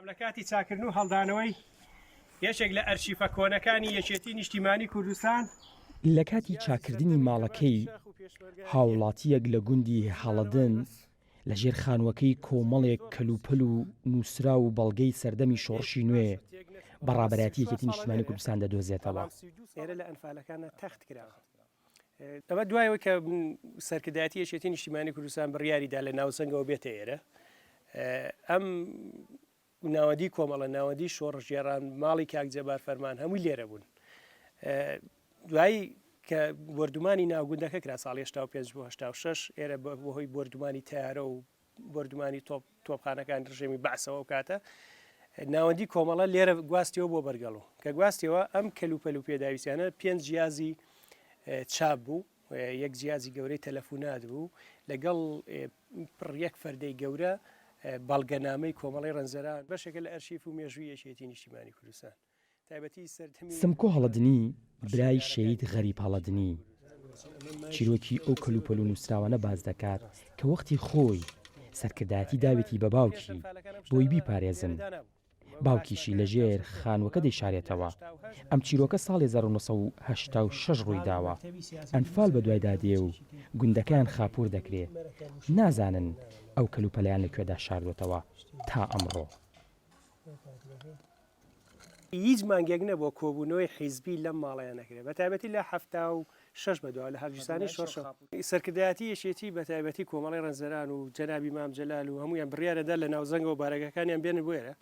لە کاتی چاکردن و هەڵدانەوەی یەکێک لە ئەرشیفە کۆنەکانی یەکێتی نیشتیمانی کوردستان. لە کاتی چاککردنی ماڵەکەی هاوڵاتییەک لە گوندی هەڵەدن لە ژێر خانووەکەی کۆمەڵێک کەلوپەل و نووسراو و بەڵگەی سەردەمی شۆڕشی نوێ بە ڕابەرایەتی یەکێتی نیشتیمانی کوردستان دەدۆزێتەوە. ئێرە لە ئەنفالەکانە تەخت کراوە. ئەمە دوای ئەوەی کە سەرکردایەتی یەکێتی نیشتیمانی کوردستان بڕیاری دا لە ناوزەنگەوە بێتە ئێرە ئەم ناوەندی کۆمەڵە ناوەندی شۆڕشگێڕان ماڵی کاک جەبار فەرمان هەمووی لێرە بوون دوایی کە بۆردومانی ناوگوندەکە کرا ساڵی 85 بۆ 86 ئێرە بەهۆی بۆردومانی تارە و بۆردومانی تۆپ تۆپخانەکانی ڕژێمی بەعسەوە ئەو کاتە ناوەندی کۆمەڵە لێرە گواستیەوە بۆ بەرگەڵو کە گواستیەوە ئەم کەلوپەل و پێداویستیانە پێنج جیازی چاپ بوو یەک جیازی گەورەی تەلەفونات بوو لەگەڵ پڕ یەک فەردەی گەورە بەڵگەنامەی کۆمەڵی ڕەنجەران بەشێکە لە ئەرشیف و مێژووی یەکێتی نیشتیمانی کوردستان. سمکۆ هەڵەدنی برای شەهید غەریب هەڵەدنی چیرۆکی ئەو کەلوپەل و نووسراوانە باس دەکات کە وەختی خۆی سەرکردایەتی داوێتی بە باوکی بۆی بیپارێزن، باوکیشی لەژێر خانووەکە دەیشارێتەوە. ئەم چیرۆکە ساڵی 1986 ڕوویداوە، ئەنفال بەدوایدا دێ و گوندەکەیان خاپوور دەکرێ، نازانن ئەو کەلوپەلەیان لە کوێدا شاردۆتەوە تا ئەمڕۆ. هیچ مانگێک نەبووە کۆبوونەوەی حیزبی لەم ماڵەیا نەکرێت، بەتایبەتی لە 76 بەدواوە لە هەڵگیرسانی شۆڕشەوە. سەرکردایەتی یەکێتی بەتایبەتی کۆمەڵەی ڕەنجدەران و جەنابی مام جەلال و هەموویان بڕیاریان دا لە ناوزەنگەوە بارەگاکانیان بێنن بۆ ئێرە.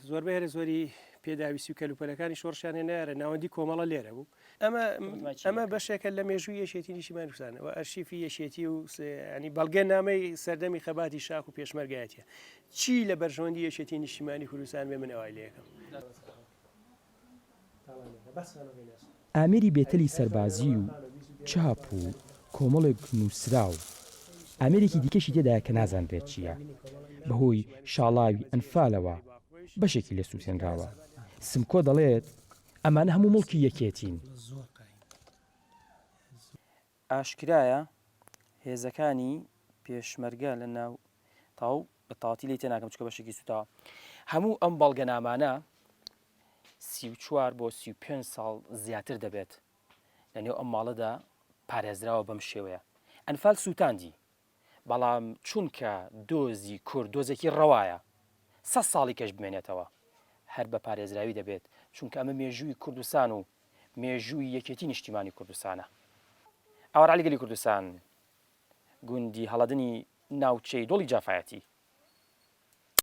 زۆربەی هەرە زۆری پێداویستی و کەلوپەلەکانی شۆڕشیان هێنایەرە ناوەندی کۆمەڵە لێرە بوو. ئەمە ئەمە بەشێکە لە مێژووی یەکێتی نیشتیمانی کوردستان و ئەرشیفی یەکێتی و ینی بەڵگەنامەی سەردەمی خەباتی شاخ و پێشمەرگایەتیە. چی لە بەرژەوەندی یەکێتی نیشتیمانی کوردستان بێ من ئەوای لێ ئەکەم. ئامێری بێتەلی سەربازی و چاپ و کۆمەڵێک نووسراو، ئامێرێکی دیکەشی تێدایە کە نازانرێت چییە، بەهۆی شاڵاوی ئەنفالەوە بەشێکی لێ سووتێنراوە. سمکۆ دەڵێت، ئەمانە هەموو موڵکی یەکێتین. ئاشکرایە هێزەکانی پێشمەرگە لە ناو تاو بە تەواتی لێی تێناگەم چونکە بەشێکی سوتاوە هەموو ئەم بەڵگەنامانە 34 بۆ 35 ساڵ زیاتر دەبێت لە نێو ئەم ماڵەدا پارێزراوە بەم شێوەیە ئەنفال سووتاندی بەڵام چونکە دۆزی کورد دۆزێکی ڕەوایە سە ساڵی کەش بمێنێتەوە هەر بە پارێزراوی دەبێت چونکە ئەمە مێژووی کوردستان و مێژووی یەکێتی نیشتیمانی کوردستانە. ئاوارعەلی گەلی کوردستان گوندی هەڵەدنی ناوچەی دۆڵی جافایەتی.